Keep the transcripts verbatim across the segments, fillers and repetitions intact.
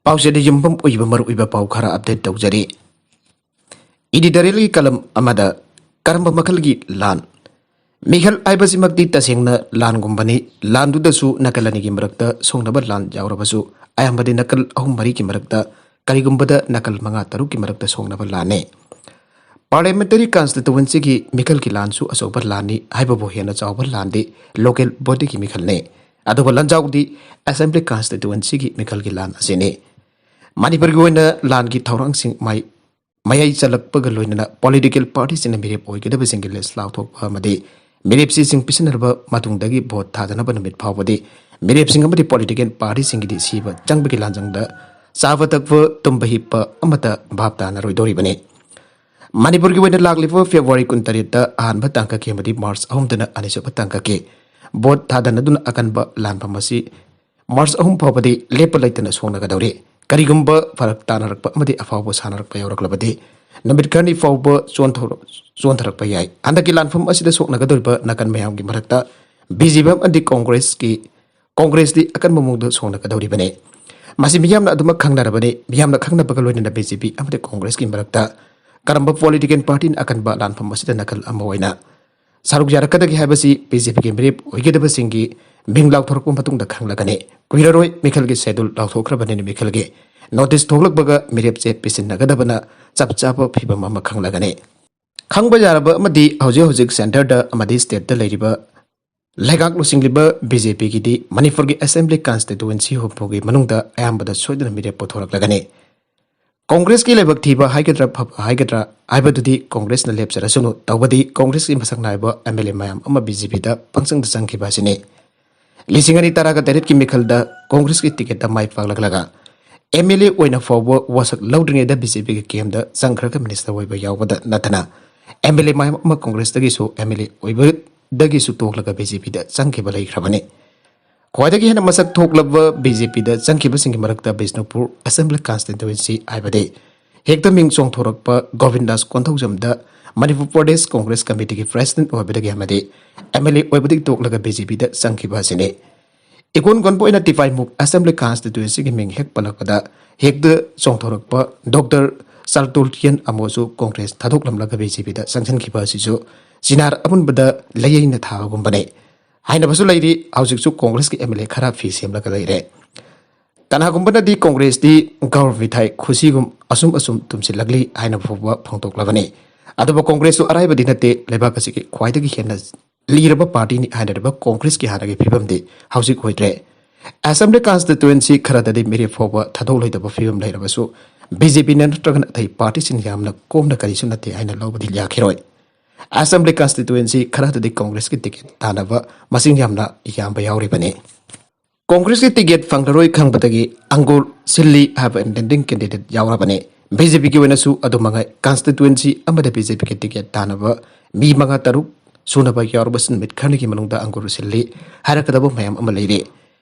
ꯄꯥꯎꯆꯦꯗ ꯌꯨꯝꯐꯝ ꯑꯣꯏꯕ ꯃꯔꯨꯑꯣꯏꯕ ꯄꯥꯎ ꯈꯔ ꯑꯞꯗꯦꯠ ꯇꯧꯖꯔꯤ꯫ ꯏꯗꯤꯇꯣꯔꯤꯌꯦꯜꯒꯤ ꯀꯂꯝ ꯑꯃꯗ, ꯀꯔꯝꯕ ꯃꯈꯜꯒꯤ ꯂꯥꯟ? ꯃꯤꯈꯜ ꯍꯥꯏꯕꯁꯤꯃꯛꯇꯤ ꯇꯁꯦꯡꯅ ꯂꯥꯟꯒꯨꯝꯕꯅꯤ꯫ ꯂꯥꯟꯗꯨꯗꯁꯨ ꯅꯥꯀꯜ ꯑꯅꯤꯒꯤ ꯃꯔꯛꯇ ꯁꯣꯛꯅꯕ ꯂꯥꯟ ꯌꯥꯎꯔꯕꯁꯨ, ꯑꯌꯥꯝꯕꯗꯤ ꯅꯥꯀꯜ ꯑꯍꯨꯝ ꯃꯔꯤꯒꯤ ꯃꯔꯛꯇ, ꯀꯔꯤꯒꯨꯝꯕꯗ ꯅꯥꯀꯜ ꯃꯉꯥ ꯇꯔꯨꯛꯀꯤ ꯃꯔꯛꯇ ꯁꯣꯛꯅꯕ ꯂꯥꯟꯅꯤ꯫ ꯄꯥꯔꯂꯤꯌꯥꯃꯦꯟꯇꯔꯤ ꯀꯟꯁꯇꯤꯇꯨꯋꯦꯟꯁꯤꯒꯤ ꯃꯤꯈꯜꯒꯤ ꯂꯥꯟꯁꯨ ꯑꯆꯧꯕ ꯂꯥꯟꯅꯤ꯫ ꯍꯥꯏꯕꯕꯨ ꯍꯦꯟꯅ ꯆꯥꯎꯕ ꯂꯥꯟꯗꯤ ꯂꯣꯀꯦꯜ ꯕꯣꯗꯤꯒꯤ ꯃꯤꯈꯜꯅꯤ꯫ ꯑꯗꯨꯒ ꯂꯥꯟꯖꯥꯎꯗꯤ ꯑꯦꯁꯦꯝꯕ꯭ꯂꯤ ꯀꯟꯁꯇꯤꯇꯨꯋꯦꯟꯁꯤꯒꯤ ꯃꯤꯈꯜꯒꯤ ꯂꯥꯟ ꯑꯁꯤꯅꯤ꯫ ꯃꯅꯤꯄꯨꯔꯒꯤ ꯑꯣꯏꯅ ꯂꯥꯟꯒꯤ ꯊꯧꯔꯥꯡꯁꯤꯡ ꯃꯥꯏ ꯃꯌꯥꯏ ꯆꯜꯂꯛꯄꯒ ꯂꯣꯏꯅꯅ ꯄꯣꯂꯤꯇꯤꯀꯦꯜ ꯄꯥꯔꯇꯤꯁꯤꯡꯅ ꯃꯤꯔꯦꯞ ꯑꯣꯏꯒꯗꯕꯁꯤꯡꯒꯤ ꯂꯤꯁ ꯂꯥꯎꯊꯣꯛꯄ ꯑꯃꯗꯤ ꯃꯤꯔꯦꯞꯁꯤꯡ ꯄꯤꯁꯤꯟꯅꯔꯕ ꯃꯇꯨꯡꯗꯒꯤ ꯚꯣꯠ ꯊꯥꯗꯅꯕ ꯅꯨꯃꯤꯠ ꯐꯥꯎꯕꯗꯤ ꯃꯤꯔꯦꯞꯁꯤꯡ ꯑꯃꯗꯤ ꯄꯣꯂꯤꯇꯤꯀꯦꯜ ꯄꯥꯔꯇꯤꯁꯤꯡꯒꯤꯗꯤ ꯁꯤꯕ ꯆꯪꯕꯒꯤ ꯂꯥꯟꯖꯪꯗ ꯆꯥꯕ ꯊꯛꯄ, ꯇꯨꯝꯕ ꯍꯤꯞꯄ ꯑꯃꯠꯇ ꯚꯥꯞ ꯇꯥꯅꯔꯣꯏꯗꯧꯔꯤꯕꯅꯤ꯫ ꯃꯅꯤꯄꯨꯔꯒꯤ ꯑꯣꯏꯅ ꯂꯥꯛꯂꯤꯕ ꯐꯦꯕ꯭ꯔꯨꯋꯥꯔꯤ ꯀꯨꯟꯇꯔꯦꯠꯇ ꯑꯍꯥꯟꯕ ꯇꯥꯡꯀꯛꯀꯤ ꯑꯃꯗꯤ ꯃꯥꯔꯆ ꯑꯍꯨꯝꯗꯅ ꯑꯅꯤꯁꯨꯕ ꯇꯥꯡꯀꯛꯀꯤ ꯚꯣꯠ ꯊꯥꯗꯅꯗꯨꯅ ꯑꯀꯟꯕ ꯂꯥꯟꯐꯝ ꯑꯁꯤ ꯃꯥꯔꯆ ꯑꯍꯨꯝ ꯐꯥꯎꯕꯗꯤ ꯂꯦꯞꯄ ꯂꯩꯇꯅ ꯁꯣꯛꯅꯒꯗꯧꯔꯤ꯫ ꯀꯔꯤꯒꯨꯝꯕ ꯐꯔꯛ ꯇꯥꯅꯔꯛꯄ ꯑꯃꯗꯤ ꯑꯐꯥꯎꯕ ꯁꯥꯟꯅꯔꯛꯄ ꯌꯥꯎꯔꯛꯂꯕꯗꯤ ꯅꯨꯃꯤꯠ ꯈꯔꯅꯤ ꯐꯥꯎꯕ ꯆꯣꯟꯊꯣꯔ-, ꯆꯣꯟꯊꯔꯛꯄ ꯌꯥꯏ꯫ ꯍꯟꯗꯛꯀꯤ ꯂꯥꯟꯐꯝ ꯑꯁꯤꯗ ꯁꯣꯛꯅꯒꯗꯧꯔꯤꯕ ꯅꯥꯀꯟ ꯃꯌꯥꯝꯒꯤ ꯃꯔꯛꯇ ꯕꯤ ꯖꯦ ꯄꯤ ꯑꯃꯗꯤ ꯀꯣꯡꯒ꯭ꯔꯦꯁꯀꯤ, ꯀꯣꯡꯒ꯭ꯔꯦꯁꯇꯤ ꯑꯀꯟꯕ ꯃꯑꯣꯡꯗ ꯁꯣꯛꯅꯒꯗꯧꯔꯤꯕꯅꯤ꯫ ꯃꯁꯤ ꯃꯤꯌꯥꯝꯅ ꯑꯗꯨꯃꯛ ꯈꯪꯅꯔꯕꯅꯤ꯫ ꯃꯤꯌꯥꯝꯅ ꯈꯪꯅꯕꯒ ꯂꯣꯏꯅꯅ ꯕꯤ ꯖꯦ ꯄꯤ ꯑꯃꯗꯤ ꯀꯣꯡꯒ꯭ꯔꯦꯁꯀꯤ ꯃꯔꯛꯇ ꯀꯔꯝꯕ ꯄꯣꯂꯤꯇꯤꯀꯦꯜ ꯄꯥꯔꯇꯤꯅ ꯑꯀꯟꯕ ꯂꯥꯟꯐꯝ ꯑꯁꯤꯗ ꯅꯥꯀꯜ ꯑꯃ ꯑꯣꯏꯅ ꯁꯔꯨꯛ ꯌꯥꯔꯛꯀꯗꯒꯦ ꯍꯥꯏꯕꯁꯤ ꯕꯤ ꯖꯦ ꯄꯤꯒꯤ ꯃꯤꯔꯦꯞ ꯑꯣꯏꯒꯗꯕꯁꯤꯡꯒꯤ ꯃꯤꯡ ꯂꯥꯎꯊꯣꯔꯛꯄ ꯃꯇꯨꯡꯗ ꯈꯪꯂꯒꯅꯤ꯫ ꯀꯨꯏꯔꯔꯣꯏ, ꯃꯤꯈꯜꯒꯤ ꯁꯦꯗꯨꯜ ꯂꯥꯎꯊꯣꯛꯈ꯭ꯔꯕꯅꯤꯅ ꯃꯤꯈꯜꯒꯤ ꯅꯣꯇꯤꯁ ꯊꯣꯛꯂꯛꯄꯒ ꯃꯤꯔꯦꯞꯁꯦ ꯄꯤꯁꯤꯟꯅꯒꯗꯕꯅ ꯆꯞ ꯆꯥꯕ ꯐꯤꯕꯝ ꯑꯃ ꯈꯪꯂꯒꯅꯤ꯫ ꯈꯪꯕ ꯌꯥꯔꯕ ꯑꯃꯗꯤ ꯍꯧꯖꯤꯛ ꯍꯧꯖꯤꯛ ꯁꯦꯟꯇꯔꯗ ꯑꯃꯗꯤ ꯁ꯭ꯇꯦꯠꯇ ꯂꯩꯔꯤꯕ ꯂꯩꯉꯥꯛ ꯂꯨꯆꯤꯡꯂꯤꯕ ꯕꯤ ꯖꯦ ꯄꯤꯒꯤꯗꯤ ꯃꯅꯤꯄꯨꯔꯒꯤ ꯑꯁꯦꯝꯕ꯭ꯂꯤ ꯀꯟꯁꯇꯤꯇꯨꯋꯦꯟꯁꯤ ꯍꯨꯝꯐꯨꯒꯤ ꯃꯅꯨꯡꯗ ꯑꯌꯥꯝꯕꯗ ꯁꯣꯏꯗꯅ ꯃꯤꯔꯦꯞ ꯄꯨꯊꯣꯔꯛꯂꯒꯅꯤ꯫ ꯀꯣꯡꯒ꯭ꯔꯦꯁꯀꯤ ꯂꯥꯏꯕꯛ ꯊꯤꯕ ꯍꯥꯏꯒꯗ꯭ꯔꯥ ꯐꯕ ꯍꯥꯏꯒꯗ꯭ꯔꯥ ꯍꯥꯏꯕꯗꯨꯗꯤ ꯀꯣꯡꯒ꯭ꯔꯦꯁꯅ ꯂꯦꯞꯆꯔꯁꯅꯨ꯫ ꯇꯧꯕꯗꯤ ꯀꯣꯡꯒ꯭ꯔꯦꯁꯀꯤ ꯃꯁꯛ ꯅꯥꯏꯕ ꯑꯦꯝ ꯑꯦꯜ ꯑꯦ ꯃꯌꯥꯝ ꯑꯃ ꯕꯤ ꯖꯦ ꯄꯤꯗ ꯄꯪꯆꯪꯗ ꯆꯪꯈꯤꯕ ꯑꯁꯤꯅꯤ꯫ ꯂꯤꯁꯤꯡ ꯑꯅꯤ ꯇꯔꯥꯒ ꯇꯔꯦꯠꯀꯤ ꯃꯤꯈꯜꯗ ꯀꯣꯡꯒ꯭ꯔꯦꯁꯀꯤ ꯇꯤꯀꯦꯠꯇ ꯃꯥꯏ ꯄꯥꯛꯂꯛꯂꯒ ꯑꯦꯝ ꯑꯦꯜ ꯑꯦ ꯑꯣꯏꯅ ꯐꯥꯎꯕ ꯋꯥꯁꯛ ꯂꯧꯗ꯭ꯔꯤꯉꯩꯗ ꯕꯤ ꯖꯦ ꯄꯤꯒꯤ ꯀꯦꯝꯗ ꯆꯪꯈ꯭ꯔꯒ ꯃꯤꯅꯤꯁꯇꯔ ꯑꯣꯏꯕ ꯌꯥꯎꯕꯗ ꯅꯠꯇꯅ ꯑꯦꯝ ꯑꯦꯜ ꯑꯦ ꯃꯌꯥꯝ ꯑꯃ ꯀꯣꯡꯒ꯭ꯔꯦꯁꯇꯒꯤꯁꯨ ꯑꯦꯝ ꯑꯦꯜ ꯑꯦ ꯑꯣꯏꯕꯗꯒꯤꯁꯨ ꯇꯣꯛꯂꯒ ꯕꯤ ꯖꯦ ꯄꯤꯗ ꯆꯪꯈꯤꯕ ꯂꯩꯈ꯭ꯔꯕꯅꯤ꯫ ꯈ꯭ꯋꯥꯏꯗꯒꯤ ꯍꯦꯟꯅ ꯃꯁꯛ ꯊꯣꯛꯂꯕ ꯕꯤ ꯖꯦ ꯄꯤꯗ ꯆꯪꯈꯤꯕꯁꯤꯡꯒꯤ ꯃꯔꯛꯇ ꯕꯤꯁꯅꯨꯄꯨꯔ ꯑꯦꯁꯦꯝꯕ꯭ꯂꯤ ꯀꯟꯁꯇꯤꯇ꯭ꯋꯦꯟꯁꯤ ꯍꯥꯏꯕꯗꯤ ꯍꯦꯛꯇ ꯃꯤꯡ ꯆꯣꯡꯊꯣꯔꯛꯄ ꯒꯣꯕꯤꯟꯗꯥꯁ ꯀꯣꯟꯊꯧꯖꯝꯗ ꯃꯅꯤꯄꯨꯔ ꯄ꯭ꯔꯗꯦꯁ ꯀꯣꯡꯒ꯭ꯔꯦꯁ ꯀꯃꯤꯇꯤꯒꯤ ꯄ꯭ꯔꯦꯁꯤꯗꯦꯟꯠ ꯑꯣꯏꯕꯗꯒꯤ ꯑꯃꯗꯤ ꯑꯦꯝ ꯑꯦꯜ ꯑꯦ ꯑꯣꯏꯕꯗꯒꯤ ꯇꯣꯛꯂꯒ ꯕꯤ ꯖꯦ ꯄꯤꯗ ꯆꯪꯈꯤꯕ ꯑꯁꯤꯅꯤ꯫ ꯏꯀꯣꯟ ꯀꯣꯟꯕ ꯑꯣꯏꯅ ꯇꯤꯄꯥꯏꯃꯨꯛ Assembly Constituencyꯒꯤ ꯃꯤꯡ ꯍꯦꯛ ꯄꯜꯂꯛꯄꯗ ꯍꯦꯛꯇ ꯆꯣꯡꯊꯣꯔꯛꯄ ꯗꯣꯛꯇꯔ ꯆꯥꯔꯇꯣꯜꯇꯤꯌꯟ ꯑꯃꯣꯁꯨ ꯀꯣꯡꯒ꯭ꯔꯦꯁ ꯊꯥꯗꯣꯛꯂꯝꯂꯒ BJPꯗ ꯆꯪꯁꯤꯟꯈꯤꯕ ꯑꯁꯤꯁꯨ ꯆꯤꯅꯥꯔ ꯑꯃꯨꯟꯕꯗ ꯂꯩꯌꯩꯅ ꯊꯥꯕꯒꯨꯝꯕꯅꯤ꯫ ꯍꯥꯏꯅꯕꯁꯨ ꯂꯩꯔꯤ, ꯍꯧꯖꯤꯛꯁꯨ ꯀꯣꯡꯒ꯭ꯔꯦꯁꯀꯤ MLA ꯈꯔ ꯐꯤ ꯁꯦꯝꯂꯒ ꯂꯩꯔꯦ꯫ ꯀꯅꯥꯒꯨꯝꯕꯅꯗꯤ ꯀꯣꯡꯒ꯭ꯔꯦꯁꯇꯤ ꯒꯧꯔ ꯃꯤꯊꯥꯏ ꯈꯨꯁꯤꯒꯨꯝ ꯑꯁꯨꯝ ꯑꯁꯨꯝ ꯇꯨꯝꯁꯤꯜꯂꯛꯂꯤ ꯍꯥꯏꯅ ꯐꯥꯎꯕ ꯐꯣꯡꯗꯣꯛꯂꯕꯅꯤ꯫ ꯑꯗꯨꯕꯨ ꯀꯣꯡꯒ꯭ꯔꯦꯁꯁꯨ ꯑꯔꯥꯏꯕꯗꯤ ꯅꯠꯇꯦ, ꯂꯩꯕꯥꯛ ꯑꯁꯤꯒꯤ ꯈ꯭ꯋꯥꯏꯗꯒꯤ ꯍꯦꯟꯅ ꯂꯤꯔꯕ ꯄꯥꯔꯇꯤꯅꯤ ꯍꯥꯏꯅꯔꯤꯕ ꯀꯣꯡꯒ꯭ꯔꯦꯁꯀꯤ ꯍꯥꯟꯅꯒꯤ ꯐꯤꯕꯝꯗꯤ ꯍꯧꯖꯤꯛ ꯑꯣꯏꯗ꯭ꯔꯦ꯫ Assembly Constituency ꯈꯔꯗꯗꯤ ꯃꯤꯔꯦꯞ ꯐꯥꯎꯕ ꯊꯥꯗꯣꯛꯂꯣꯏꯗꯕ ꯐꯤꯕꯝ ꯂꯩꯔꯕꯁꯨ BJPꯅ ꯅꯠꯇ꯭ꯔꯒꯅ ꯑꯇꯩ ꯄꯥꯔꯇꯤꯁꯤꯡ ꯌꯥꯝꯅ ꯀꯣꯝꯅ ꯀꯔꯤꯁꯨ ꯅꯠꯇꯦ ꯍꯥꯏꯅ ꯂꯧꯕꯗꯤ ꯌꯥꯈꯤꯔꯣꯏ꯫ Assembly Constituency ꯈꯔꯗꯗꯤ ꯀꯣꯡꯒ꯭ꯔꯦꯁꯀꯤ ꯇꯤꯀꯦꯠ ꯇꯥꯟꯅꯕ ꯃꯁꯤꯡ ꯌꯥꯝꯅ ꯌꯥꯝꯕ ꯌꯥꯎꯔꯤꯕꯅꯤ꯫ ꯀꯣꯡꯒ꯭ꯔꯦꯁꯀꯤ ꯇꯤꯀꯦꯠ ꯐꯪꯂꯔꯣꯏ ꯈꯪꯕꯗꯒꯤ ꯑꯪꯒꯨꯔ ꯁꯤꯜꯂꯤ ꯍꯥꯏꯕ intending candidate ꯌꯥꯎꯔꯕꯅꯤ꯫ BJPꯒꯤ ꯑꯣꯏꯅꯁꯨ ꯑꯗꯨ ꯃꯉꯥꯏ꯫ Constituency ꯑꯃꯗ BJPꯒꯤ ꯇꯤꯀꯦꯠ ꯇꯥꯟꯅꯕ ꯃꯤ ꯃꯉꯥ ꯇꯔꯨꯛ ꯁꯨꯅꯕ ꯌꯥꯎꯔꯕꯁꯨ ꯅꯨꯃꯤꯠ ꯈꯔꯅꯤꯒꯤ ꯃꯅꯨꯡꯗ ꯑꯪꯒꯨꯔ ꯁꯤꯜꯂꯤ ꯍꯥꯏꯔꯛꯀꯗꯕ ꯃꯌꯥꯝ ꯑꯃ ꯂꯩꯔꯤ꯫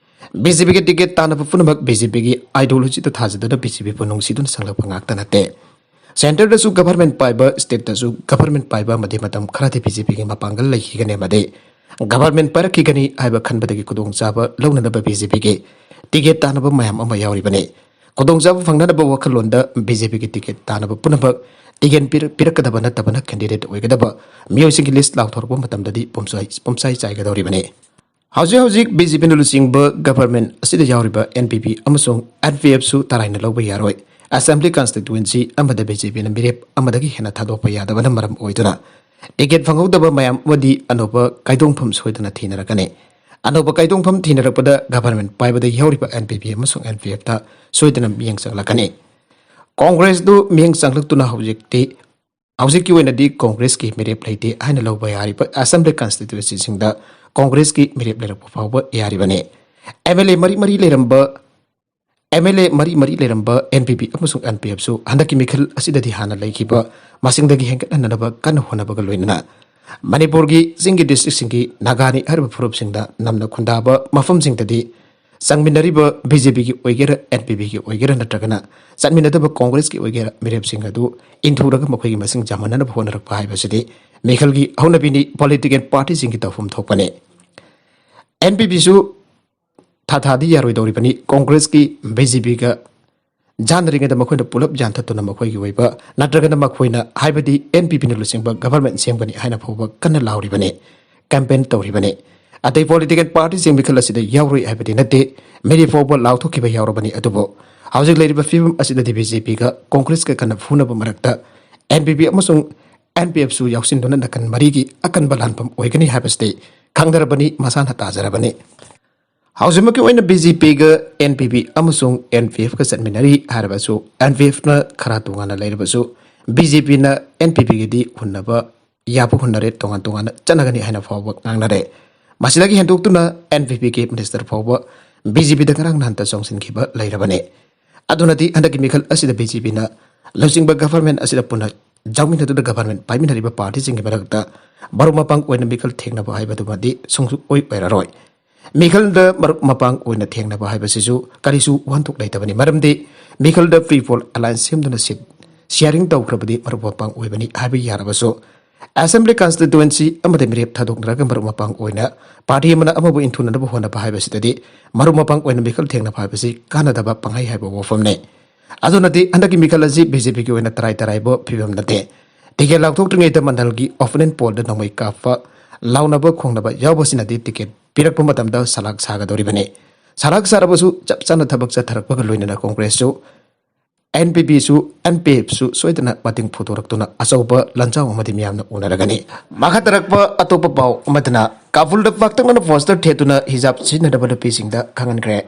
BJPꯒꯤ ꯇꯤꯀꯦꯠ ꯇꯥꯟꯅꯕ ꯄꯨꯝꯅꯃꯛ BJPꯒꯤ ideologyꯗ ꯊꯥꯖꯗꯨꯅ BJPꯕꯨ ꯅꯨꯡꯁꯤꯗꯨꯅ ꯆꯪꯂꯛꯄ ꯉꯥꯛꯇ ꯅꯠꯇꯦ꯫ Centreꯗꯁꯨ government ꯄꯥꯏꯕ, stateꯇꯁꯨ government ꯄꯥꯏꯕ ꯑꯃꯗꯤ ꯃꯇꯝ ꯈꯔꯗꯤ BJPꯒꯤ ꯃꯄꯥꯡꯒꯜ ꯂꯩꯈꯤꯒꯅꯤ ꯑꯃꯗꯤ government ꯄꯥꯏꯔꯛꯈꯤꯒꯅꯤ ꯍꯥꯏꯕ ꯈꯟꯕꯗꯒꯤ ꯈꯨꯗꯣꯡꯆꯥꯕ ꯂꯧꯅꯅꯕ BJPꯒꯤ ꯇꯤꯀꯦꯠ ꯇꯥꯟꯅꯕ ꯃꯌꯥꯝ ꯑꯃ ꯌꯥꯎꯔꯤꯕꯅꯤ꯫ ꯈꯨꯗꯣꯡꯆꯥꯕ ꯐꯪꯅꯅꯕ ꯋꯥꯈꯜꯂꯣꯟꯗ BJPꯒꯤ ꯇꯤꯀꯦꯠ ꯇꯥꯟꯅꯕ ꯄꯨꯝꯅꯃꯛ ꯇꯤꯀꯦꯠ ꯄꯤꯔꯛ-, ꯄꯤꯔꯛꯀꯗꯕ ꯅꯠꯇꯕꯅ candidate ꯑꯣꯏꯒꯗꯕ ꯃꯤꯑꯣꯏꯁꯤꯡꯒꯤ list ꯂꯥꯎꯊꯣꯔꯛꯄ ꯃꯇꯝꯗꯗꯤ ꯄꯨꯝꯁꯥꯏ, ꯄꯨꯝꯁꯥꯏ ꯆꯥꯏꯒꯗꯧꯔꯤꯕꯅꯤ꯫ ꯍꯧꯖꯤꯛ ꯍꯧꯖꯤꯛ BJPꯅ ꯂꯨꯆꯤꯡꯕ government ꯑꯁꯤꯗ ꯌꯥꯎꯔꯤꯕ NPP ꯑꯃꯁꯨꯡ NPFꯁꯨ ꯇꯔꯥꯏꯅ ꯂꯧꯕ ꯌꯥꯔꯣꯏ꯫ Assembly Constituency ꯑꯃꯗ BJPꯅ ꯃꯤꯔꯦꯞ ꯑꯃꯗꯒꯤ ꯍꯦꯟꯅ ꯊꯥꯗꯣꯛꯄ ꯌꯥꯗꯕꯅ ꯃꯔꯝ ꯑꯣꯏꯗꯨꯅ ꯇꯤꯀꯦꯠ ꯐꯪꯍꯧꯗꯕ ꯃꯌꯥꯝ ꯑꯃꯗꯤ ꯑꯅꯧꯕ ꯀꯥꯏꯗꯣꯡꯐꯝ ꯁꯣꯏꯗꯅ ꯊꯤꯅꯔꯛꯀꯅꯤ꯫ ꯑꯅꯧꯕ ꯀꯥꯏꯗꯣꯡꯐꯝ ꯊꯤꯅꯔꯛꯄꯗ government ꯄꯥꯏꯕꯗ ꯌꯥꯎꯔꯤꯕ NPP ꯑꯃꯁꯨꯡ NPFꯇ ꯁꯣꯏꯗꯅ ꯃꯤꯠꯌꯦꯡ ꯆꯪꯂꯛꯀꯅꯤ꯫ ꯀꯣꯡꯒ꯭ꯔꯦꯁꯇꯨ ꯃꯤꯠꯌꯦꯡ ꯆꯪꯂꯛꯇꯨꯅ ꯍꯧꯖꯤꯛꯇꯤ ꯍꯧꯖꯤꯛꯀꯤ ꯑꯣꯏꯅꯗꯤ ꯀꯣꯡꯒ꯭ꯔꯦꯁꯀꯤ ꯃꯤꯔꯦꯞ ꯂꯩꯇꯦ ꯍꯥꯏꯅ ꯂꯧꯕ ꯌꯥꯔꯤꯕ Assembly Constituencyꯁꯤꯡꯗ ꯀꯣꯡꯒ꯭ꯔꯦꯁꯀꯤ ꯃꯤꯔꯦꯞ ꯂꯩꯔꯛꯄ ꯐꯥꯎꯕ ꯌꯥꯔꯤꯕꯅꯤ꯫ MLA ꯃꯔꯤ ꯃꯔꯤ ꯂꯩꯔꯝꯕ, MLA ꯃꯔꯤ ꯃꯔꯤ ꯂꯩꯔꯝꯕ NPP ꯑꯃꯁꯨꯡ NPFꯁꯨ ꯍꯟꯗꯛꯀꯤ ꯃꯤꯈꯜ ꯑꯁꯤꯗꯗꯤ ꯍꯥꯟꯅ ꯂꯩꯈꯤꯕ ꯃꯁꯤꯡꯗꯒꯤ ꯍꯦꯟꯒꯠꯍꯟꯅꯅꯕ ꯀꯟꯅ ꯍꯣꯠꯅꯕꯒ ꯂꯣꯏꯅꯅ ꯃꯅꯤꯄꯨꯔꯒꯤ ꯆꯤꯡꯒꯤ districtꯁꯤꯡꯒꯤ ꯅꯥꯒꯥꯅꯤ ꯍꯥꯏꯔꯤꯕ ꯐꯨꯔꯨꯞꯁꯤꯡꯗ ꯅꯝꯅ ꯈꯨꯟꯗꯥꯕ ꯃꯐꯝꯁꯤꯡꯗꯗꯤ ꯆꯪꯃꯤꯟꯅꯔꯤꯕ BJPꯒꯤ ꯑꯣꯏꯒꯦꯔꯥ, NPPꯒꯤ ꯑꯣꯏꯒꯦꯔꯥ, ꯅꯠꯇ꯭ꯔꯒꯅ ꯆꯠꯃꯤꯟꯅꯗꯕ ꯀꯣꯡꯒ꯭ꯔꯦꯁꯀꯤ ꯑꯣꯏꯒꯦꯔꯥ, ꯃꯤꯔꯦꯞꯁꯤꯡ ꯑꯗꯨ ꯏꯟꯊꯨꯔꯒ ꯃꯈꯣꯏꯒꯤ ꯃꯁꯤꯡ ꯌꯥꯝꯍꯟꯅꯅꯕ ꯍꯣꯠꯅꯔꯛꯄ ꯍꯥꯏꯕꯁꯤꯗꯤ ꯃꯤꯈꯜꯒꯤ ꯍꯧꯅꯕꯤꯅꯤ, political partyꯁꯤꯡꯒꯤ ꯇꯧꯐꯝ ꯊꯣꯛꯄꯅꯤ꯫ NPPꯁꯨ ꯊꯥ ꯊꯥꯗꯤ ꯌꯥꯔꯣꯏꯗꯧꯔꯤꯕꯅꯤ꯫ ꯀꯣꯡꯒ꯭ꯔꯦꯁꯀꯤ ꯕꯤ ꯖꯦ ꯄꯤꯒ ꯌꯥꯅꯔꯤꯉꯩꯗ ꯃꯈꯣꯏꯅ ꯄꯨꯂꯞ ꯌꯥꯟꯊꯠꯇꯨꯅ ꯃꯈꯣꯏꯒꯤ ꯑꯣꯏꯕ, ꯅꯠꯇ꯭ꯔꯒꯅ ꯃꯈꯣꯏꯅ, ꯍꯥꯏꯕꯗꯤ ꯑꯦꯟ ꯄꯤ ꯄꯤꯅ ꯂꯨꯆꯤꯡꯕ ꯒꯚꯔꯟꯃꯦꯟꯠ ꯁꯦꯝꯒꯅꯤ ꯍꯥꯏꯅ ꯐꯥꯎꯕ ꯀꯟꯅ ꯂꯥꯎꯔꯤꯕꯅꯤ, ꯀꯦꯝꯄꯦꯟ ꯇꯧꯔꯤꯕꯅꯤ꯫ ꯑꯇꯩ ꯄꯣꯂꯤꯇꯤꯀꯦꯜ ꯄꯥꯔꯇꯤꯁꯤꯡ ꯃꯤꯈꯜ ꯑꯁꯤꯗ ꯌꯥꯎꯔꯣꯏ ꯍꯥꯏꯕꯗꯤ ꯅꯠꯇꯦ, ꯃꯤꯔꯦꯞ ꯐꯥꯎꯕ ꯂꯥꯎꯊꯣꯛꯈꯤꯕ ꯌꯥꯎꯔꯕꯅꯤ꯫ ꯑꯗꯨꯕꯨ ꯍꯧꯖꯤꯛ ꯂꯩꯔꯤꯕ ꯐꯤꯕꯝ ꯑꯁꯤꯗꯗꯤ ꯕꯤ ꯖꯦ ꯄꯤꯒ ꯀꯣꯡꯒ꯭ꯔꯦꯁꯀ ꯀꯟꯅ ꯐꯨꯅꯕ ꯃꯔꯛꯇ ꯑꯦꯟ ꯄꯤ ꯄꯤ ꯑꯃꯁꯨꯡ ꯑꯦꯟ ꯄꯤ ꯑꯦꯐꯁꯨ ꯌꯥꯎꯁꯤꯟꯗꯨꯅ ꯅꯥꯀꯟ ꯃꯔꯤꯒꯤ ꯑꯀꯟꯕ ꯂꯥꯟꯐꯝ ꯑꯣꯏꯒꯅꯤ ꯍꯥꯏꯕꯁꯤꯗꯤ ꯈꯪꯅꯔꯕꯅꯤ, ꯃꯁꯥꯅ ꯇꯥꯖꯔꯕꯅꯤ꯫ ꯍꯧꯖꯤꯛꯃꯛꯀꯤ ꯑꯣꯏꯅ ꯕꯤ ꯖꯦ ꯄꯤꯒ ꯑꯦꯟ ꯄꯤ ꯄꯤ ꯑꯃꯁꯨꯡ ꯑꯦꯟ ꯄꯤ ꯑꯦꯐꯀ ꯆꯠꯃꯤꯟꯅꯔꯤ ꯍꯥꯏꯔꯕꯁꯨ, ꯑꯦꯟ ꯄꯤ ꯑꯦꯐꯅ ꯈꯔ ꯇꯣꯉꯥꯟꯅ ꯂꯩꯔꯕꯁꯨ, ꯕꯤ ꯖꯦ ꯄꯤꯅ ꯑꯦꯟ ꯄꯤ ꯄꯤꯒꯗꯤ ꯍꯨꯟꯅꯕ ꯌꯥꯕ ꯍꯨꯟꯅꯔꯦ, ꯇꯣꯉꯥꯟ ꯇꯣꯉꯥꯟꯅ ꯆꯠꯅꯒꯅꯤ ꯍꯥꯏꯅ ꯐꯥꯎꯕ ꯉꯥꯡꯅꯔꯦ꯫ ꯃꯁꯤꯗꯒꯤ ꯍꯦꯟꯗꯣꯛꯇꯨꯅ ꯑꯦꯟ ꯄꯤ ꯄꯤꯒꯤ ꯃꯤꯅꯤꯁꯇꯔ ꯐꯥꯎꯕ ꯕꯤ ꯖꯦ ꯄꯤꯗ ꯉꯔꯥꯡ ꯅꯍꯥꯟꯇ ꯆꯣꯡꯁꯤꯟꯈꯤꯕ ꯂꯩꯔꯕꯅꯤ꯫ ꯑꯗꯨꯅꯗꯤ ꯍꯟꯗꯛꯀꯤ ꯃꯤꯈꯜ ꯑꯁꯤꯗ ꯕꯤ ꯖꯦ ꯄꯤꯅ ꯂꯨꯆꯤꯡꯕ ꯒꯚꯔꯟꯃꯦꯟꯠ ꯑꯁꯤꯗ ꯄꯨꯟꯅ ꯌꯥꯎꯃꯤꯟꯅꯗꯨꯅ ꯒꯚꯔꯟꯃꯦꯟꯠ ꯄꯥꯏꯃꯤꯟꯅꯔꯤꯕ ꯄꯥꯔꯇꯤꯁꯤꯡꯒꯤ ꯃꯔꯛꯇ ꯃꯔꯨꯞ ꯃꯄꯥꯡ ꯑꯣꯏꯅ ꯃꯤꯈꯜ ꯊꯦꯡꯅꯕ ꯍꯥꯏꯕꯗꯨꯃꯗꯤ ꯁꯨꯡꯁꯣꯏ ꯑꯣꯏꯔꯔꯣꯏ꯫ ꯃꯤꯈꯜꯗ ꯃꯔꯨꯞ ꯃꯄꯥꯡ ꯑꯣꯏꯅ ꯊꯦꯡꯅꯕ ꯍꯥꯏꯕꯁꯤꯁꯨ ꯀꯔꯤꯁꯨ ꯋꯥꯍꯟꯊꯣꯛ ꯂꯩꯇꯕꯅꯤ꯫ ꯃꯔꯝꯗꯤ ꯃꯤꯈꯜꯗ ꯐ꯭ꯔꯤ ꯐꯣꯜ ꯑꯦꯂꯥꯏꯟꯁ ꯁꯦꯝꯗꯨꯅ ꯁꯤꯠ ꯁꯤꯌꯥꯔꯤꯡ ꯇꯧꯈ꯭ꯔꯕꯗꯤ ꯃꯔꯨꯞ ꯃꯄꯥꯡ ꯑꯣꯏꯕꯅꯤ ꯍꯥꯏꯕ ꯌꯥꯔꯕꯁꯨ, ꯑꯦꯁꯦꯝꯕ꯭ꯂꯤ ꯀꯟꯁꯇꯤꯇ꯭ꯋꯦꯟꯁꯤ ꯑꯃꯗ ꯃꯤꯔꯦꯞ ꯊꯥꯗꯣꯛꯅꯔꯒ ꯃꯔꯨꯞ ꯃꯄꯥꯡ ꯑꯣꯏꯅ ꯄꯥꯔꯇꯤ ꯑꯃꯅ ꯑꯃꯕꯨ ꯏꯟꯊꯨꯅꯅꯕ ꯍꯣꯠꯅꯕ ꯍꯥꯏꯕꯁꯤꯗꯗꯤ ꯃꯔꯨꯞ ꯃꯄꯥꯡ ꯑꯣꯏꯅ ꯃꯤꯈꯜ ꯊꯦꯡꯅꯕ ꯍꯥꯏꯕꯁꯤ ꯀꯥꯟꯅꯗꯕ ꯄꯪꯍꯩ ꯍꯥꯏꯕ ꯋꯥꯐꯝꯅꯤ꯫ ꯑꯗꯨꯅꯗꯤ ꯍꯟꯗꯛꯀꯤ ꯃꯤꯈꯜ ꯑꯁꯤ ꯕꯤ ꯖꯦ ꯄꯤꯒꯤ ꯑꯣꯏꯅ ꯇꯔꯥꯏ ꯇꯔꯥꯏꯕ ꯐꯤꯕꯝ ꯅꯠꯇꯦ꯫ ꯇꯤꯀꯦꯠ ꯂꯥꯎꯊꯣꯛꯇ꯭ꯔꯤꯉꯩꯗ ꯃꯟꯗꯜꯒꯤ ꯑꯣꯄꯅꯦꯟ ꯄꯣꯜꯗ ꯅꯣꯡꯃꯩ ꯀꯥꯞꯄ, ꯂꯥꯎꯅꯕ ꯈꯣꯡꯅꯕ ꯌꯥꯎꯕꯁꯤꯅꯗꯤ ꯇꯤꯀꯦꯠ ꯄꯤꯔꯛꯄ ꯃꯇꯝꯗ ꯁꯂꯥꯛ ꯁꯥꯒꯗꯧꯔꯤꯕꯅꯤ꯫ ꯁꯂꯥꯛ ꯁꯥꯔꯕꯁꯨ ꯆꯞ ꯆꯥꯅ ꯊꯕꯛ ꯆꯠꯊꯔꯛꯄꯒ ꯂꯣꯏꯅꯅ ꯀꯣꯡꯒ꯭ꯔꯦꯁꯁꯨ, ꯑꯦꯟ ꯄꯤ ꯄꯤꯁꯨ, ꯑꯦꯟ ꯄꯤ ꯑꯦꯐꯁꯨ ꯁꯣꯏꯗꯅ ꯃꯇꯦꯡ ꯄꯨꯊꯣꯔꯛꯇꯨꯅ ꯑꯆꯧꯕ ꯂꯥꯟꯖꯥꯎ ꯑꯃꯗꯤ ꯃꯤꯌꯥꯝꯅ ꯎꯅꯔꯒꯅꯤ꯫ ꯃꯈꯥ ꯇꯥꯔꯛꯄ ꯑꯇꯣꯞꯄ ꯄꯥꯎ ꯑꯃꯗꯅ, ꯀꯥꯕꯨꯜꯗ ꯄꯥꯛꯇꯛꯅꯅ ꯄꯣꯁꯇꯔ ꯊꯦꯠꯇꯨꯅ ꯍꯤꯖꯥꯕ ꯁꯤꯖꯤꯟꯅꯗꯕ ꯅꯨꯄꯤꯁꯤꯡꯗ ꯈꯪꯍꯟꯈ꯭ꯔꯦ꯫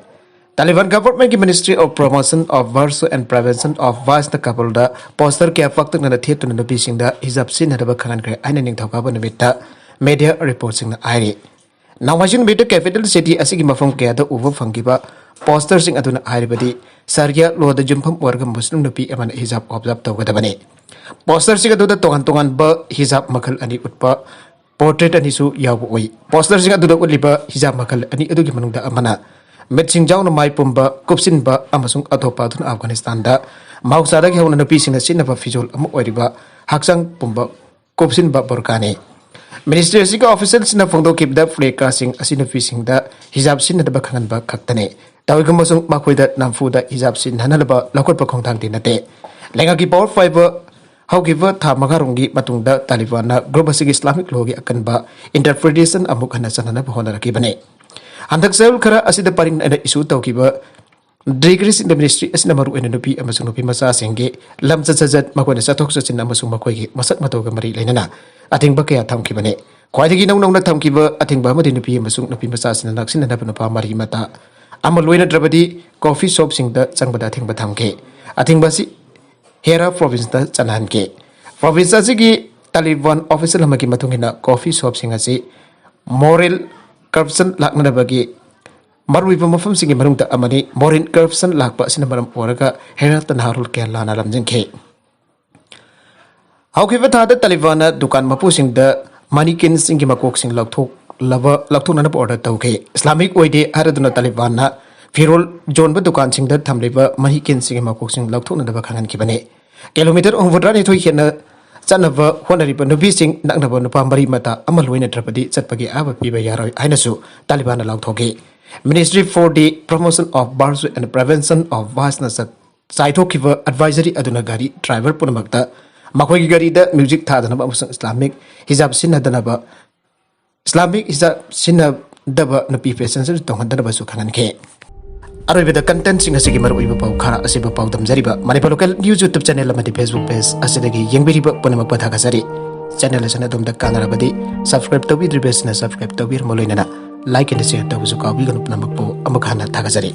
ꯇꯥꯂꯤꯕꯥꯟ ꯒꯚꯔꯟꯃꯦꯟꯠꯀꯤ Ministry of Promotion of Virtue and Prevention of Vice ꯅ ꯀꯥꯕꯨꯜꯗ ꯄꯣꯁꯇꯔ ꯀꯌꯥ ꯄꯥꯛꯇꯛꯅꯅ ꯊꯦꯠꯇꯨꯅ ꯅꯨꯄꯤꯁꯤꯡꯗ ꯍꯤꯖꯥꯕ ꯁꯤꯖꯤꯟꯅꯗꯕ ꯈꯪꯍꯟꯈ꯭ꯔꯦ ꯍꯥꯏꯅ ꯅꯤꯡꯊꯧꯀꯥꯕ ꯅꯨꯃꯤꯠꯇ ꯃꯦꯗꯤꯌꯥ ꯔꯤꯄꯣꯔꯠꯁꯤꯡꯅ ꯍꯥꯏꯔꯤ꯫ ꯅꯣꯡꯃꯥꯏꯖꯤꯡ ꯅꯨꯃꯤꯠꯇ ꯀꯦꯄꯤꯇꯦꯜ ꯁꯤꯇꯤ ꯑꯁꯤꯒꯤ ꯃꯐꯝ ꯀꯌꯥꯗ ꯎꯕ ꯐꯪꯈꯤꯕ ꯄꯣꯁꯇꯔꯁꯤꯡ ꯑꯗꯨꯅ ꯍꯥꯏꯔꯤꯕꯗꯤ, ꯁꯥꯔꯤꯌꯥ ꯂꯣꯗ ꯌꯨꯝꯐꯝ ꯑꯣꯏꯔꯒ ꯃꯨꯁꯂꯤꯝ ꯅꯨꯄꯤ ꯑꯃꯅ ꯍꯤꯖꯥꯕ ꯑꯣꯕꯖꯥꯔꯕ ꯇꯧꯒꯗꯕꯅꯤ꯫ ꯄꯣꯁꯇꯔꯁꯤꯡ ꯑꯗꯨꯗ ꯇꯣꯉꯥꯟ ꯇꯣꯉꯥꯟꯕ ꯍꯤꯖꯥꯕ ꯃꯈꯜ ꯑꯅꯤ ꯎꯠꯄ ꯄꯣꯔꯇ꯭ꯔꯦꯠ ꯑꯅꯤꯁꯨ ꯌꯥꯎꯕ ꯎꯏ꯫ ꯄꯣꯁꯇꯔꯁꯤꯡ ꯑꯗꯨꯗ ꯎꯠꯂꯤꯕ ꯍꯤꯖꯥꯕ ꯃꯈꯜ ꯑꯅꯤ ꯑꯗꯨꯒꯤ ꯃꯅꯨꯡꯗ ꯑꯃꯅ ꯃꯤꯠꯁꯤꯡ ꯌꯥꯎꯅ ꯃꯥꯏ ꯄꯨꯝꯕ, ꯀꯨꯞꯁꯤꯟꯕ ꯑꯃꯁꯨꯡ ꯑꯇꯣꯞꯄ ꯑꯗꯨꯅ ꯑꯐꯒꯥꯅꯤꯁꯇꯥꯟꯗ ꯃꯍꯧꯁꯥꯗꯒꯤ ꯍꯧꯅ ꯅꯨꯄꯤꯁꯤꯡꯅ ꯁꯤꯖꯤꯟꯅꯕ ꯐꯤꯖꯣꯜ ꯑꯃ ꯑꯣꯏꯔꯤꯕ ꯍꯛꯆꯥꯡ ꯄꯨꯝꯕ ꯀꯨꯞꯁꯤꯟꯕ ꯕꯨꯔꯀꯥꯅꯤ꯫ ꯃꯤꯅꯤꯁꯇ꯭ꯔꯤ ꯑꯁꯤꯒꯤ ꯑꯣꯐꯤꯁꯤꯌꯦꯜꯁꯤꯡꯅ ꯐꯣꯡꯗꯣꯛꯈꯤꯕꯗ, ꯐ꯭ꯂꯦꯛ ꯀꯥꯁꯤꯡ ꯑꯁꯤ ꯅꯨꯄꯤꯁꯤꯡꯗ ꯍꯤꯖꯥꯕ ꯁꯤꯖꯤꯟꯅꯗꯕ ꯈꯪꯍꯟꯕ ꯈꯛꯇꯅꯤ꯫ ꯇꯧꯏꯒꯨꯝꯕꯁꯨꯡ ꯃꯈꯣꯏꯗ ꯅꯝꯐꯨꯗ ꯍꯤꯖꯥꯕ ꯁꯤꯖꯤꯟꯅꯍꯟꯅꯕ ꯂꯧꯈꯠꯄ ꯈꯣꯡꯊꯥꯡꯗꯤ ꯅꯠꯇꯦ꯫ ꯂꯩꯉꯥꯛꯀꯤ ꯄꯥꯋꯔ ꯄꯥꯏꯕ ꯍꯧꯈꯤꯕ ꯊꯥ ꯃꯉꯥꯔꯣꯝꯒꯤ ꯃꯇꯨꯡꯗ ꯇꯥꯂꯤꯕꯥꯟꯅ ꯒ꯭ꯔꯨꯞ ꯑꯁꯤꯒꯤ ꯏꯁꯂꯥꯃꯤꯛ ꯂꯣꯒꯤ ꯑꯀꯟꯕ ꯏꯟꯇꯔꯄ꯭ꯔꯤꯇꯦꯁꯟ ꯑꯃꯨꯛ ꯍꯟꯅ ꯆꯠꯅꯅꯕ ꯍꯣꯠꯅꯔꯛꯈꯤꯕꯅꯤ꯫ ꯍꯟꯗꯛ ꯆꯌꯣꯜ ꯈꯔ ꯑꯁꯤꯗ ꯄꯔꯤꯡ ꯑꯣꯏꯅ ꯏꯁꯨ ꯇꯧꯈꯤꯕ ꯗꯤꯒ꯭ꯔꯤꯁꯤꯡꯗ ꯃꯤꯅꯤꯁꯇ꯭ꯔꯤ ꯑꯁꯤꯅ ꯃꯔꯨꯑꯣꯏꯅ ꯅꯨꯄꯤ ꯑꯃꯁꯨꯡ ꯅꯨꯄꯤ ꯃꯆꯥꯁꯤꯡꯒꯤ ꯂꯝꯆꯠ ꯁꯥꯖꯠ, ꯃꯈꯣꯏꯅ ꯆꯠꯊꯣꯛ ꯆꯠꯁꯤꯟ ꯑꯃꯁꯨꯡ ꯃꯈꯣꯏꯒꯤ ꯃꯁꯛ ꯃꯇꯧꯒ ꯃꯔꯤ ꯂꯩꯅꯅ ꯑꯊꯤꯡꯕ ꯀꯌꯥ ꯊꯝꯈꯤꯕꯅꯤ꯫ ꯈ꯭ꯋꯥꯏꯗꯒꯤ ꯏꯅꯧ ꯅꯧꯅ ꯊꯝꯈꯤꯕ ꯑꯊꯤꯡꯕ ꯑꯃꯗꯤ ꯅꯨꯄꯤ ꯑꯃꯁꯨꯡ ꯅꯨꯄꯤ ꯃꯆꯥꯁꯤꯡꯅ ꯅꯛꯁꯤꯟꯅꯅꯕ ꯅꯨꯄꯥ ꯃꯔꯤ ꯃꯇꯥ ꯑꯃ ꯂꯣꯏꯅꯗ꯭ꯔꯕꯗꯤ ꯀꯣꯐꯤ ꯁꯣꯞꯁꯤꯡꯗ ꯆꯪꯕꯗ ꯑꯊꯤꯡꯕ ꯊꯝꯈꯤ꯫ ꯑꯊꯤꯡꯕ ꯑꯁꯤ ꯍꯦꯔꯥ ꯄ꯭ꯔꯣꯚꯤꯟꯁꯇ ꯆꯠꯅꯍꯟꯈꯤ꯫ ꯄ꯭ꯔꯣꯚꯤꯟꯁ ꯑꯁꯤꯒꯤ ꯇꯥꯂꯤꯕꯥꯟ ꯑꯣꯐꯤꯁꯤꯌꯦꯜ ꯑꯃꯒꯤ ꯃꯇꯨꯡ ꯏꯟꯅ, ꯀꯣꯐꯤ ꯁꯣꯞꯁꯤꯡ ꯑꯁꯤ ꯃꯣꯔꯦꯜ ꯀꯔꯞꯁꯟ ꯂꯥꯛꯅꯅꯕꯒꯤ ꯃꯔꯨꯑꯣꯏꯕ ꯃꯐꯝꯁꯤꯡꯒꯤ ꯃꯅꯨꯡꯗ ꯑꯃꯅꯤ꯫ ꯃꯣꯔꯦꯜ ꯀꯔꯞꯁꯟ ꯂꯥꯛꯄ ꯑꯁꯤꯅ ꯃꯔꯝ ꯑꯣꯏꯔꯒ ꯍꯦꯔꯥꯠꯇ ꯅꯍꯥꯔꯣꯜ ꯀꯌꯥ ꯂꯥꯟꯅ ꯂꯝꯖꯤꯡꯈꯤ꯫ ꯍꯧꯈꯤꯕ ꯊꯥꯗ ꯇꯥꯂꯤꯕꯥꯟꯅ ꯗꯨꯀꯥꯟ ꯃꯄꯨꯁꯤꯡꯗ ꯃꯅꯤꯀꯤꯟꯁꯤꯡꯒꯤ ꯃꯀꯣꯛꯁꯤꯡ ꯂꯧꯊꯣꯛꯂꯕ, ꯂꯧꯊꯣꯛꯅꯅꯕ ꯑꯣꯔꯗꯔ ꯇꯧꯈꯤ꯫ ꯏꯁꯂꯥꯃꯤꯛ ꯑꯣꯏꯗꯦ ꯍꯥꯏꯔꯗꯨꯅ ꯇꯥꯂꯤꯕꯥꯟꯅ ꯐꯤꯔꯣꯜ ꯌꯣꯟꯕ ꯗꯨꯀꯥꯟꯁꯤꯡꯗ ꯊꯝꯂꯤꯕ ꯃꯅꯤꯀꯤꯟꯁꯤꯡꯒꯤ ꯃꯀꯣꯛꯁꯤꯡ ꯂꯧꯊꯣꯛꯅꯅꯕ ꯈꯪꯍꯟꯈꯤꯕꯅꯤ꯫ ꯀꯤꯂꯣꯃꯤꯇꯔ ꯍꯨꯝꯐꯨꯇꯔꯥꯅꯤꯊꯣꯏ ꯍꯦꯟꯅ ꯆꯠꯅꯕ ꯍꯣꯠꯅꯔꯤꯕ ꯅꯨꯄꯤꯁꯤꯡ ꯅꯛꯅꯕ ꯅꯨꯄꯥ ꯃꯔꯤ ꯃꯇꯥ ꯑꯃ ꯂꯣꯏꯅꯗ꯭ꯔꯕꯗꯤ ꯆꯠꯄꯒꯤ ꯑꯌꯥꯕ ꯄꯤꯕ ꯌꯥꯔꯣꯏ ꯍꯥꯏꯅꯁꯨ ꯇꯥꯂꯤꯕꯥꯟꯅ ꯂꯥꯎꯊꯣꯛꯈꯤ꯫ Ministry for the Promotion of Virtue and Prevention of Vice ꯅ ꯆꯠ-, ꯆꯥꯏꯊꯣꯛꯈꯤꯕ ꯑꯦꯗꯚꯥꯏꯖꯔꯤ ꯑꯗꯨꯅ ꯒꯥꯔꯤ ꯗ꯭ꯔꯥꯏꯚꯔ ꯄꯨꯝꯅꯃꯛꯇ ꯃꯈꯣꯏꯒꯤ ꯒꯥꯔꯤꯗ ꯃ꯭ꯌꯨꯖꯤꯛ ꯊꯥꯗꯅꯕ ꯑꯃꯁꯨꯡ ꯏꯁꯂꯥꯃꯤꯛ ꯍꯤꯖꯥꯕ ꯁꯤꯖꯤꯟꯅꯗꯅꯕ, ꯏꯁꯂꯥꯃꯤꯛ ꯍꯤꯖꯥꯕ ꯁꯤꯖꯤꯟꯅꯗꯕ ꯅꯨꯄꯤ ꯄꯦꯁꯦꯟꯖꯔ ꯇꯣꯡꯍꯟꯗꯅꯕꯁꯨ ꯈꯪꯍꯟꯈꯤ꯫ ꯑꯔꯣꯏꯕꯗ ꯀꯟꯇꯦꯟꯁꯤꯡ ꯑꯁꯤꯒꯤ ꯃꯔꯨꯑꯣꯏꯕ ꯄꯥꯎ ꯈꯔ ꯑꯁꯤꯕꯨ ꯄꯥꯎꯗꯝꯖꯔꯤꯕ Manipur local news YouTube channel ꯑꯃꯗꯤ ꯐꯦꯁꯕꯨꯛ ꯄꯦꯖ ꯑꯁꯤꯗꯒꯤ ꯌꯦꯡꯕꯤꯔꯤꯕ ꯄꯨꯝꯅꯃꯛꯄꯨ ꯊꯥꯒꯠꯆꯔꯤ꯫ ꯆꯦꯅꯦꯜ ꯑꯁꯤꯅ ꯑꯗꯣꯝꯗ ꯀꯥꯟꯅꯔꯕꯗꯤ ꯁꯕꯁꯀ꯭ꯔꯥꯏꯕ ꯇꯧꯕꯤꯗ꯭ꯔꯤꯕꯁꯤꯡꯅ ꯁꯕꯁꯀ꯭ꯔꯥꯏꯕ ꯇꯧꯕꯤꯔꯝꯕ ꯂꯣꯏꯅꯅ ꯂꯥꯏꯛ ꯑꯦꯟ ꯁꯤꯌꯔ ꯇꯧꯕꯁꯨ ꯀꯥꯎꯕꯤꯒꯅꯨ꯫ ꯄꯨꯝꯅꯃꯛꯄꯨ ꯑꯃꯨꯛ ꯍꯟꯅ ꯊꯥꯒꯠꯆꯔꯤ꯫